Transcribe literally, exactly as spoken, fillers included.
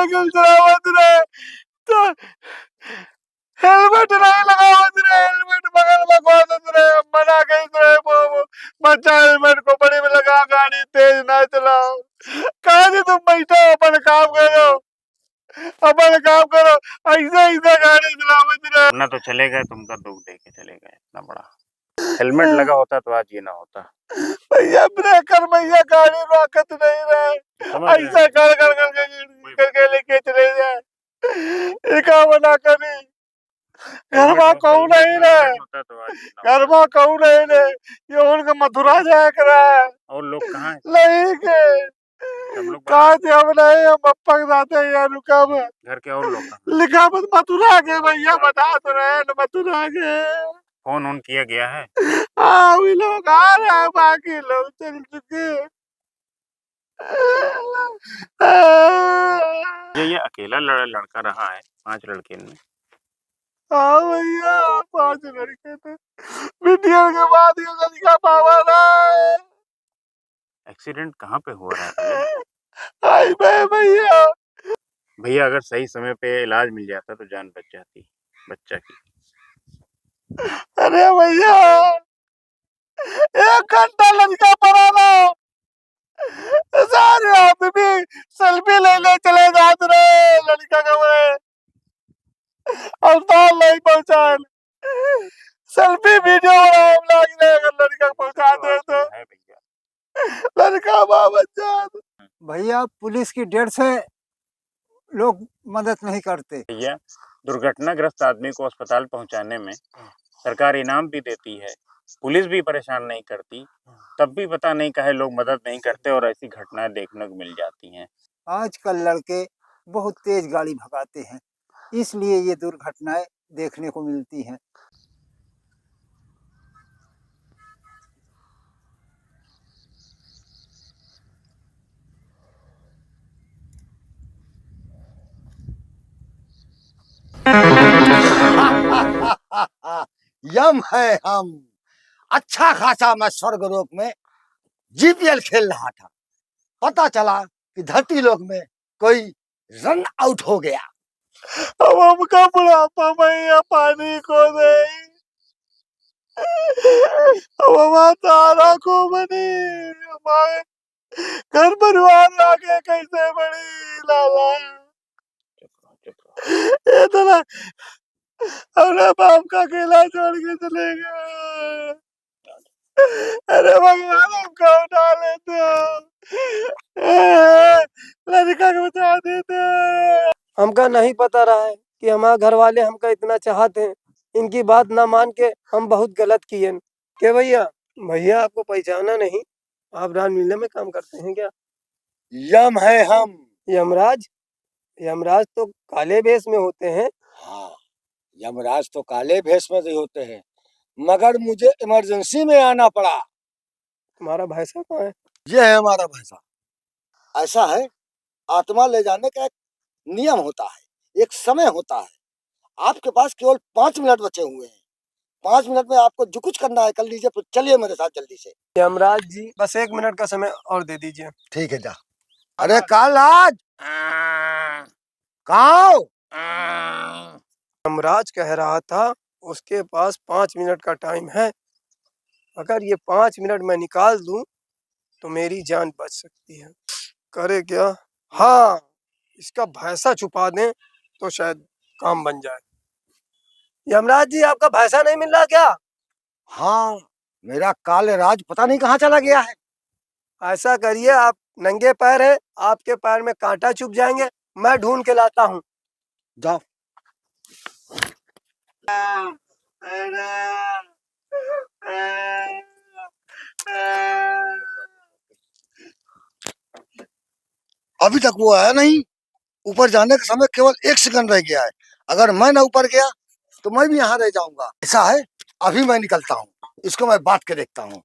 साइकिल चलावत रहे, तो हेलमेट नहीं लगावत रहे, हेलमेट बगल में खो देत रहे, मना करित रहे, वो, वो, बच्चा हेलमेट खोपड़ी में लगा, गाड़ी तेज ना चलाओ। कहा जी तुम बैठो, अपन काम करो, अपन काम करो, ऐसे, ऐसे गाड़ी चलावत रहे। ना तो चले गए, तुमका दुख दे के चले गए, इतना बड़ा हेलमेट लगा होता तो आज ये ना होता। भैया ब्रेकर भैया गाड़ी रोकत नहीं रहे, समझ रहे हैं। ऐसा कर, कर, कर, कर, वही बात। करके लेके चले जाए। ये का बना करी? घर में हेलमेट कौन वही नहीं रहे? हेलमेट होता तो आज ये ना होता। घर में कौन नहीं रहे? ये उनका मथुरा जाए के रहा। और लोग कहाँ हैं? नहीं के। सब लोग कहाँ बाहर। थे? हम नहीं, हम पप्पा के साथ हैं यार, रुका में। घर के और लोग कहाँ? लिखा मत, मथुरा के भैया, बता तो रहे हैं, मथुरा के। फोन उन किया गया है? हाँ, वे लोग आ रहे हैं, बाकी लोग चल चुके। ये, ये अकेला लड़-, लड़का रहा है पांच लड़के में? हाँ भैया, पांच लड़के थे। बिटिया के बाद ये लड़का पावा रहा है। एक्सीडेंट कहाँ पे हुआ रहा है भैया? हाईवे भैया। भैया, अगर सही समय पे इलाज मिल जाता तो जान बच जाती बच्चा की। अरे भैया, एक घंटा लड़का पड़ा रहा, सारे आदमी सेल्फी ले ले चले जात रहे लड़का का। अस्पताल नहीं पहुंचाए, सेल्फी वीडियो बनावे में लाग रहे, अगर लड़का पहुंचा दे तो। है भैया। लड़का बा बच्चा। भैया, पुलिस की डर से लोग मदद नहीं करते। भैया, दुर्घटनाग्रस्त आदमी को अस्पताल पहुंचाने में सरकार इनाम भी देती है, पुलिस भी परेशान नहीं करती, तब भी पता नहीं काहे लोग मदद नहीं करते और ऐसी घटनाएं देखने को मिल जाती हैं। आजकल लड़के बहुत तेज गाड़ी भगाते हैं, इसलिए ये दुर्घटनाएं देखने को मिलती हैं। यम है हम। अच्छा खासा मैं स्वर्ग लोक में जीपीएल खेल रहा था, पता चला कि धरती लोक में कोई रन आउट हो गया। अब हमका बुढ़ापा में ये पानी को दे, अब हमारा तारा को बनी, हमारे घर परिवार आगे कैसे बढ़ी लाला? चुप रहो, चुप रहो। ये तो ना, अपने बाप का अकेला छोड़ के चले गए। अरे भगवान, हमका उठा लेते हो। लड़का को बचा देते। हमका नहीं पता रहा है कि हमारे घर वाले हमका इतना चाहते हैं। इनकी बात ना मान के हम बहुत गलत किए। के भैया? भैया, आपको पहचाना नहीं, आप रामलीला में काम करते हैं क्या? यम है हम। यमराज? यमराज तो काले भेष में होते हैं। हाँ, यमराज तो काले भेष में ही होते हैं, मगर मुझे इमरजेंसी में आना पड़ा। तुम्हारा भैंसा कहाँ है? ये है हमारा भैंसा। ऐसा है, आत्मा ले जाने का एक नियम होता है, एक समय होता है। आपके पास केवल पाँच मिनट बचे हुए हैं। पाँच मिनट में आपको जो कुछ करना है कर लीजिए, फिर चलिए मेरे साथ जल्दी से। यमराज जी, बस एक मिनट का समय और दे दीजिए। ठीक है, जा। अरे कालराज, कहाँ हो? यमराज कह रहा था, उसके पास पाँच मिनट का टाइम है। अगर ये पाँच मिनट मैं निकाल दूं, तो मेरी जान बच सकती है। करे क्या? हाँ, इसका भैंसा छुपा दें, तो शायद काम बन जाए। यमराज जी, आपका भैंसा नहीं मिल रहा क्या? हाँ, मेरा कालराज पता नहीं कहाँ चला गया है। ऐसा करिए, आप नंगे पैर हैं, आपके पैर में कांटा चुभ जाएंगे, मैं ढूंढ के लाता हूँ। जाओ। अभी तक वो आया नहीं। ऊपर जाने का समय केवल एक सेकंड रह गया है। अगर मैं ना ऊपर गया तो मैं भी यहाँ रह जाऊंगा। ऐसा है, अभी मैं निकलता हूँ, इसको मैं बात के देखता हूँ।